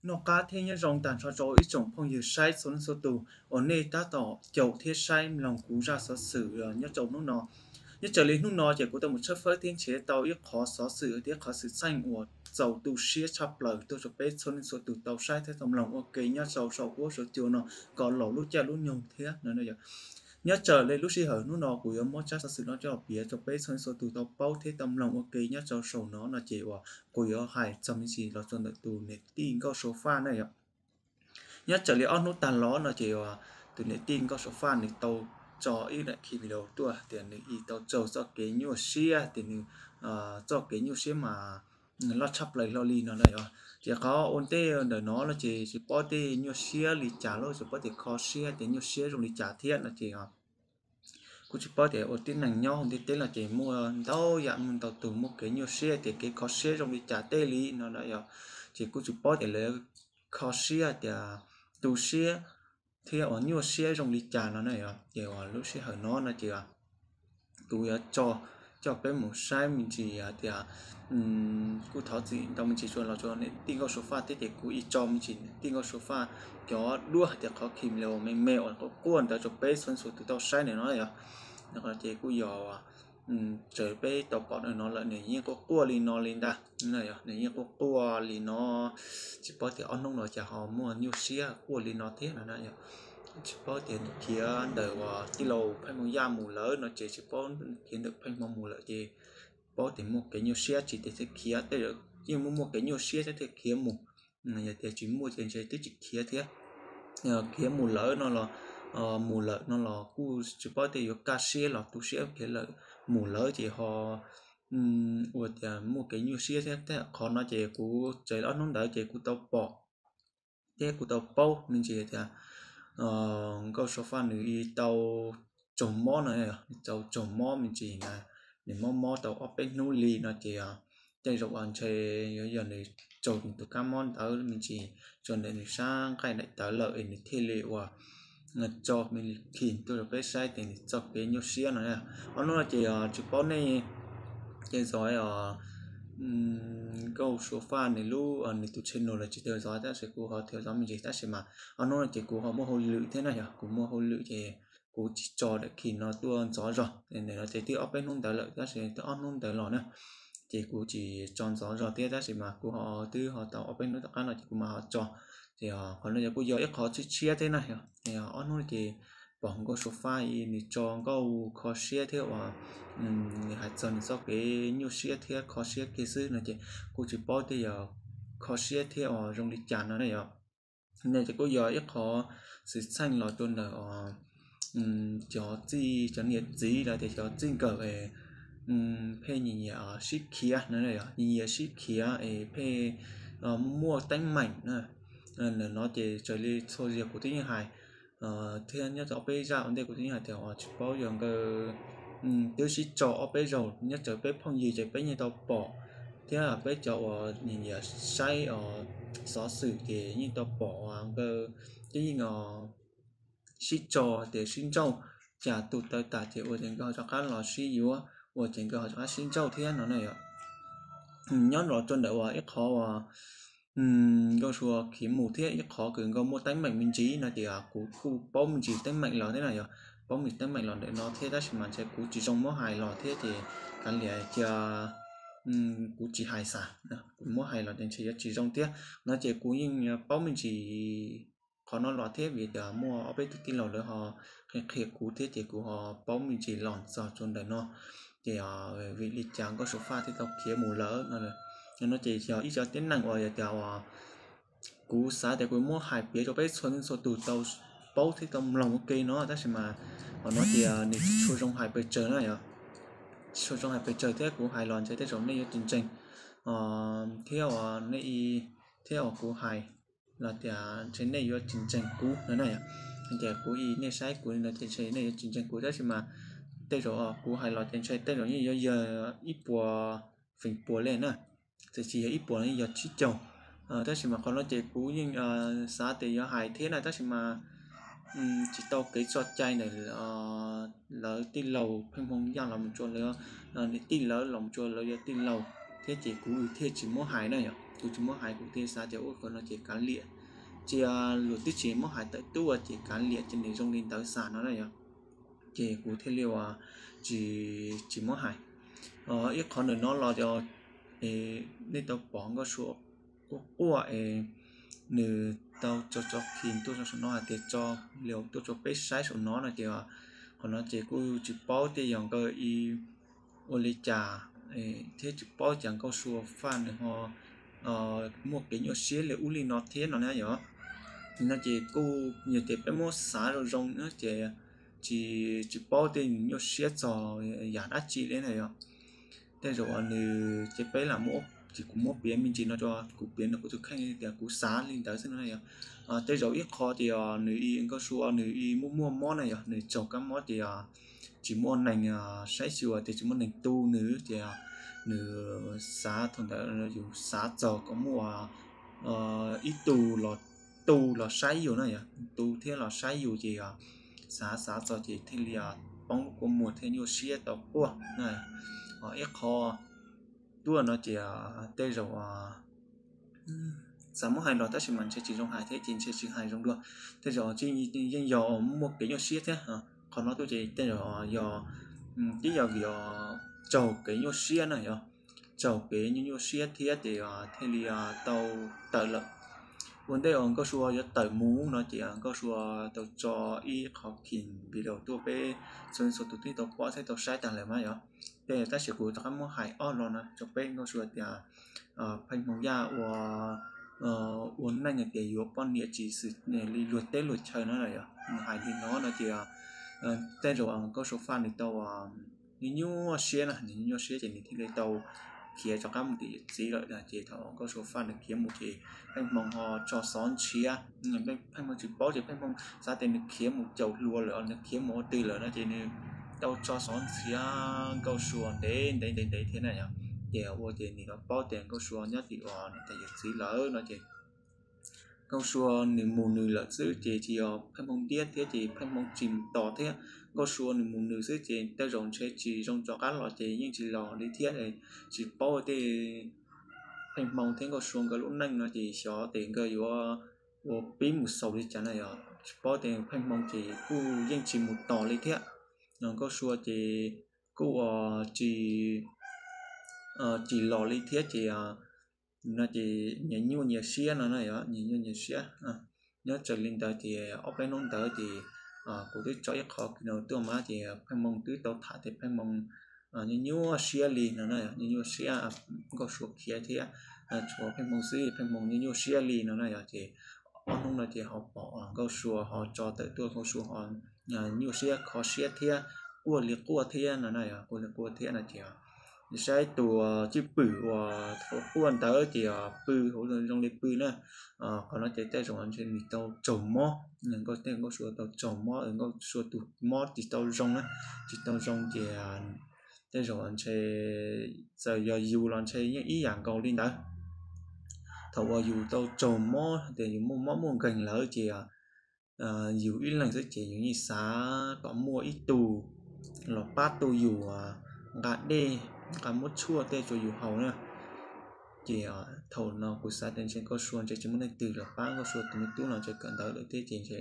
Noj qab thiab nyob zoo tag nrho rau ib tsoom phooj ywg saib txhua leej txhua tus uas nej tab tom caum thiab saib mloog kuv zaj xov xwm nyob rau hnub no. Nyob raws li hnub no ces kuv tau mus tshawb fawb thiab nrhiav tau ib qhov xov xwm thiab qhov xwm txheej uas txaus tu siab tshaj plaws tuaj rau peb txhua leej txhua tus tau saib thiab tau mloog ua ke nyob rau saum huab saum cua no kom laus lub caij lub nyoog thiab no. Nyob raws li lub sij hawm hnub no kuv yuav muab tsab xov xwm no coj los piav rau peb txhua leej txhua tus tau paub thiab tau mloog ua ke nyob rau saum no no ces uas kuv yuav hais txog me ntsis los rau ntawm tus niam tij Nkauj Sua Faj na yom. Nyob raws li ob hnub tag los no ces uas tus niam tij Nkauj Sua Faj nws tau tso ib daim video tuaj tias nws ib tau raug txoj kev nyuaj siab tias nws txoj kev nyuaj siab mas loj tshaj plaws hlo li no na yom. Ces qhov ua ntej ntawm no no ces tsis paub tej nyuaj siab li cas los tsis paub tias kho siab tias nyuaj siab zoo li cas thiab no ces kuj tsis paub tias ua tib neeg nyob hauv ntiaj teb no ces muaj ntau yam muaj ntau tus muaj kev nyuaj siab tias kev kho siab zoo li cas tej li no na yom. Ces kuj tsis paub tias lawv kho siab tias tu siab thiab uas nyuaj siab zoo li cas no na yom. Ces uas lub sij hawm no no ces kuv yuav tso coj peb mus saib me ntsis tias kuj thov txim ntau me ntsis tsuas los rau niam tij Nkauj Sua Faj thiab ces kuv ib tso me ntsis niam tij Nkauj Sua Faj cov duab tias qhov khi me me uas quaj quaj ntawd rau peb txhua txhua tus tau saib na no yom. Ces kuj yog txawm peb tau pom no lawm nws yeej quaj quaj li no li ntag, nws yeej quaj quaj li no. Tsis paub tias ob hnub no cas ho muaj nyuaj siab quaj li no thiab no na yom. Tsis paub tias nws khiav ntawm uas tij laug Pheej Hmoo Yaj mus lawm no ces tsis paub khiav ntawm Pheej Hmoo mus lawm ces paub tias muaj kev nyuaj siab tsis tias thiaj khiav, tej zaum yeej muaj muaj kev nyuaj siab thiab thiaj khiav mus. Yog tias tsis muaj ces ntshe twb tsis khiav thiab. Khiav mus lawm no los mus lawm no los kuj tsis paub tias yuav kaj siab los tu siab khiav lawm, mus lawm ces ho ua tias muaj kev nyuaj siab thiab. Qhov no ces kuv txawm ob hnub ntawd ces kuv tau pom thiab kuv tau paub me ntsis tias Nkauj Sua Faj nws tau tsaug mob no, tau tsaug mob me ntsis na, nws mob mob tau ob peb hnub li no ces tej zaum ntshe yuav yog nws tsaug nws tus kab mob ntawd me ntsis tso ntawm nws sab nqaij daim tawv lawm es nws thiaj li uas tso me khi tuaj rau peb saib tias nws txoj kev nyuaj siab no. Ob hnub no ces tsis paub nej ces zov Nkauj Sua Faj nws lub nws tus channel los tsis tau zov tab sis kuv ho tau zov me ntsis tab sis mas ob hnub no ces kuv ho muaj hauj lwm thiab na yom, kuv muaj hauj lwm ces kuv tsis tso daim khi no tuaj ntxov zog. Nim no ces twb ob peb hnub ntawd lawm tab sis twb ob hnub ntawd los na ces kuv tsis tso ntxov zog thiab tab sis mas kuv ho twb ho tau ob peb hnub tom qab no ces kuv mam ho tso. Ces qhov no yog kuj yog ib qhov tshiab tshiab thiab na yom. Ob hnub no ces pom Nkauj Sua Faj nws tso nkauj kho siab thiab uas nws hais txog nws txoj kev nyuaj siab thiab kho siab kiag xwb no ces kuj tsis paub tias yog kho siab thiab uas zoo li cas no na yom. No ces kuj yog ib qhov xwm txheej los rau ntawm cov txij cov niam txiv los tias cov txij nkawm pheej nyiam nyiam sib khiav no, nyiam nyiam sib khiav es pheej muaj teeb meem na. Ntawm no ces raws li txhua zaus kuv twb yeej hais thiab nyob rau peb zaj ua ntej kuv twb yeej hais tias uas tsis paub yog nkawd twb sib tso ob peb zaug nyob rau peb phooj ywg ces peb yeej tau pom thiab peb cov uas nyiam nyiam saib xov xwm ces yeej tau pom uas nkawd twb yeej sib tso tias sib ntsauj, cas tus tawv tas ces ua ces nkawd ho rov qab los sib yuav, ua ces nkawd ho rov qab sib ntsauj thiab no na yom. Nyob los rau ntawm uas ib qhov uas Nkauj Sua khiav mus thiab ib qhov kws nkawd muaj teeb meem me ntsis no ces kuv kuj paub me ntsis teeb meem los thiab na yom, paub me ntsis teeb meem los ntawm no thiab tab sis mas ntshe kuv tsis zoo muab hais los thiab ces kav liam cia kuv tsis hais xav, kuv muab hais los ces ntshe yuav tsis zoo thiab no ces kuv yeej paub me ntsis qhov no los thiab vim tias muaj ob peb tug tij laug lawv ho qhia qhia kuv thiab ces kuv ho paub me ntsis los txog rau ntawm no. Ces vim li cas Nkauj Sua Faj thiaj tau khiav mus lawm no. No ces yog ib co teeb meem uas yog tias uas kuv xav tias kuv muab hais piav rau peb txhua leej txhua tus tau paub thiab tau mloog ua ke no tab sis mas qhov no ces nws tsis tshua zoo hais pes tsawg na yom. Tsis tshua zoo hais pes tsawg thiab kuv hais los ntshe tej zaum nej yuav tsis ntseeg thiab uas nej thiab uas kuv hais los tias ntshe nej yuav tsis ntseeg kuv no na yom. Tias kuv ib nej saib kuv li no ces ntshe nej yuav tsis ntseeg kuv tab sis mas tej zaum kuv hais los ces ntshe tej zaum yeej yuav yog ib puas feem pua li na, txawm tsis yog ib puas yeej yog tsib caug. Tab sis mas qhov no ces kuv yeej xav tias yuav hais thiab na tab sis mas tsis tau kev tso cai ntawm lawv tij laug Pheej Hmoo Yaj los mus rau lawv niam tij lawv los mus rau lawv yog tij laug thiab ces kuv thiaj tsis muab hais na yom. kuv tsis muab hais, kuv thiaj xav tias ua qhov no ces kav liam, cia luag twb tsis muab hais tawm tuaj ces kav liam ces nws zoo li ntawd xav no na yom. Ces kuv thiaj li ua tsis tsis muab hais. Ib qhov ntawm no los nej tau pom Nkauj Sua quaj quaj es nws tau tso tso khi tuaj saum no hais tias tso li tuaj rau peb saib saum no no ces qhov no ces kuj tsis paub tej yog nkawd ua li cas thiab tsis paub cas Nkauj Sua Faj nws ho muaj kev nyuaj siab li ub li no thiab no na yom. No ces kuj yog tias peb muab xav zoo zoo na ces tsis tsis paub tej nyuaj siab txog yam dab tsi li na yom. Tej zaum nws ces peb lam muab, ces kuv muab piav me ntsis no rau kuv piav no kuv tus kheej tias kuv xav li ntawd xwb no yom. Tej zaum ib qho tias nws Nkauj Sua nws muaj muaj mob na yom, nws tsaug kab mob tias tsis muaj neeg saib xyuas tias tsis muaj neeg tu nws ces nws xav thaum ntawd yus xav txog kom muaj ib tug los tu los saib yus na yom, tu thiab los saib yus ces xav xav txog ces thiaj li poob kua muag thiab nyuaj siab tau quaj. Ib qho tuaj no ces tej zaum xav muab hais los tab sis mas ntshe tsis zoo hais thiab ces ntshe tsis hais zoo dua. Tej zaum yeej yog muaj kev nyuaj siab thiab. Qhov no tuaj ces tej zaum yog twb yog vim tsaug kev nyuaj siab na yom, tsaug kev nyuaj nyuaj siab thiab ces thiaj li tau tawm lawm. Ua ntej uas Nkauj Sua yuav tawm mus no ces Nkauj Sua tau tso ib qho khi video tuaj peb txhua txhua tus twb tau pom thiab tau saib tag lawm mas yom. Ces tab sis kuv rov qab muab hais ob lo no rau peb Nkauj Sua tias Pheej Hmoo Yaj ua ua neej hais tias yuav poj niam tsis xws li luag teb luag chaw no na yom, nws hais li no no ces tej zaum Nkauj Sua Faj nws tau nyuaj nyuaj siab na, nws nyuaj nyuaj siab ces nws thiaj li tau khiav rov qab mus tim yawm txiv lawm na. Ces thaum Nkauj Sua Faj nws khiav mus ces Pheej Hmoo ho tso xov nrhiav, Pheej Hmoo tsis paub ces Pheej Hmoo xav tias nws khiav mus caum hluas lawm, nws khiav mus ua twg lawm no ces nws tau tso xov nrhiav Nkauj Sua ntev ntev ntev ntev thiab na yom. Ces ua ces nws ho paub tias Nkauj Sua nyob tim uas nws tus yawm txiv lawm no ces Nkauj Sua nws mus nws lawm xwb ces tsis yog Pheej Hmoo ntiab thiab ces Pheej Hmoo tsis mus tos thiab. Nkauj Sua nws mus nws xwb ces tej zaum ntshe tsis zoo rov qab los ces yeej tsis los li thiab. Tsis paub tej Pheej Hmoo thiab Nkauj Sua nkawd lub neej no ces xyov tes nkawd yuav ua pib mus xaus li cas na yom. Tsis paub tes Pheej Hmoo ces kuj yeej tsis mus tos li thiab. Nkauj Sua ces kuj tsis tsis los li thiab ces no ces nyias nyuaj nyias siab no na yom, nyias nyuaj nyias siab. Nyob raws li ntawd ces ob peb hnub ntawd ces kuv twb tso ib qho kis no tuaj mas ces Pheej Hmoo twb tau tham tias Pheej Hmoo nyuaj nyuaj siab li no na, nyuaj nyuaj siab Nkauj Sua khiav thiab tsuas Pheej Hmoo xwb, Pheej Hmoo nyuaj nyuaj siab li no na yom. Ces ob hnub no ces ho pom Nkauj Sua ho tso tawm tuaj, Nkauj Sua ho nyuaj siab kho siab thiab quaj li quaj thiab no na yom, quaj li quaj thiab no ces saib tus cwj pwm uas quaj ntawd ces pw hauv zoo li pw na. Qhov no ces tej zaum ntshe nws tau tsaug mob, Nkauj, tej Nkauj Sua tau tsaug mob, Nkauj Sua tus mob tsis tau zoo na, tsis tau zoo ces tej zaum ntshe txawm yog yus los ntshe yeej ib yam nkaus li ntawd. Thaum uas yus tau tsaug mob tias yus muaj mob muaj nkeeg lawm ces yus ib leeg xwb ces yus yeej xav kom muaj ib tug los pab tu yus nqa dej, nqa muab tshuaj tej rau yus haus na. Ces thaum no kuv xav tias ntshe Nkauj Sua ntshe tsis muaj leej twg los pab Nkauj Sua tus me tub no, ntshe kawm ntawv lawm thiab ces ntshe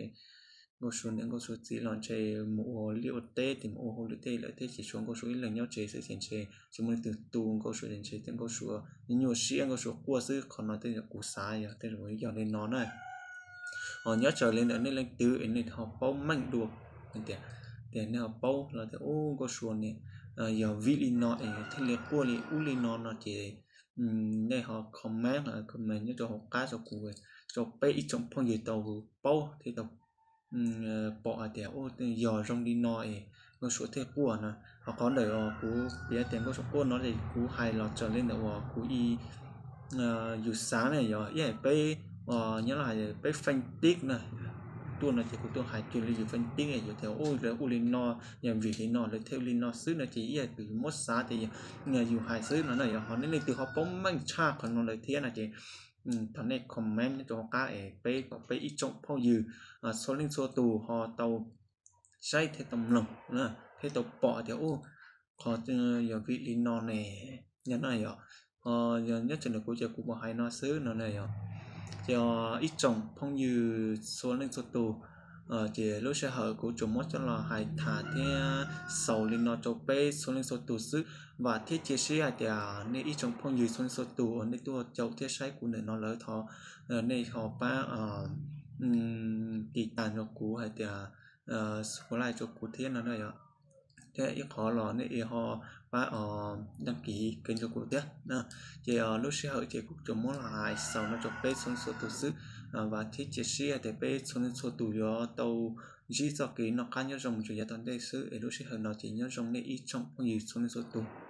Nkauj Sua niam Nkauj Sua txiv los ntshe mus ua liaj ua teb ces mus ua hauj lwm tej lawm thiab ces tshuav Nkauj Sua ib leeg nyob tsev xwb ces ntshe tsis muaj leej twg tu Nkauj Sua ces ntshe tej Nkauj Sua nyuaj siab, Nkauj Sua quaj xwb. Qhov no tej zaum kuv xav yog tej zaum yog li no na. Ho nyob raws li ntawm nej leej twg es nej ho paub meej dua tias, tias nej ho paub los tias ub Nkauj Sua niam yog vim li no es thiaj li quaj li ub li no no ces nej ho comment, comment nyob rau hauv qab rau kuv, rau peb ib tsoom phooj ywg tau paub thiab tau pom hais tias yog zoo li no es Nkauj Sua thiaj quaj no. Ho qhov ntawm kuv piav tias Nkauj Sua quaj no ces kuv hais los raws li ntawm uas kuv ib yus xav na yog ib hais peb nyob los hais peb feej tib na tuaj no ces kuv tuaj hais cuag li yus feej tib yus tias ub lawv ua li no yog vim li no lawv thiaj li no xwb no ces ib yam yus muab xav tias yus hais xwb no na. Yog ho nej leej twg ho paub meej tshaj qhov no lawm thiab no ces thov nej comment nyob rau hauv qab es peb kom peb ib tsoom phooj ywg txhua leej txhua tus ho tau saib thiab tau mloog thiab tau pom tias ub qhov yog vim li no ne, yog no yog Yog nyob tsev ntawm kuv ces kuv mus hais no xwb no na yom. Ces ib tsoom phooj ywg txhua leej txhua tus, ces lub sij hawm kuv tsuas muab coj los hais tham thiab xaus li no rau peb txhua leej txhua tus xwb. Vam thiab cia siab hais tias nej ib tsoom phooj ywg txhua leej txhua tus uas nej tuaj caum thiab saib kuv ntawm no lawm thov nej ho pab tiv tas rau kuv hais tias subscribe rau kuv thiab no na yom. Thiab ib qhov los nej ho pab đăng ký kênh rau kuv thiab. Ces lub sij hawm ces kuv tsuas muab los hais xaus no rau peb txhua leej txhua tus xwb. Vam thiab cia siab tias peb txhua leej txhua tus yuav tau ntsib txoj kev noj qab nyob zoo mus rau yav tom ntej xwb es lub sij hawm no ces nyob zoo nej ib tsoom phooj ywg txhua leej txhua tus.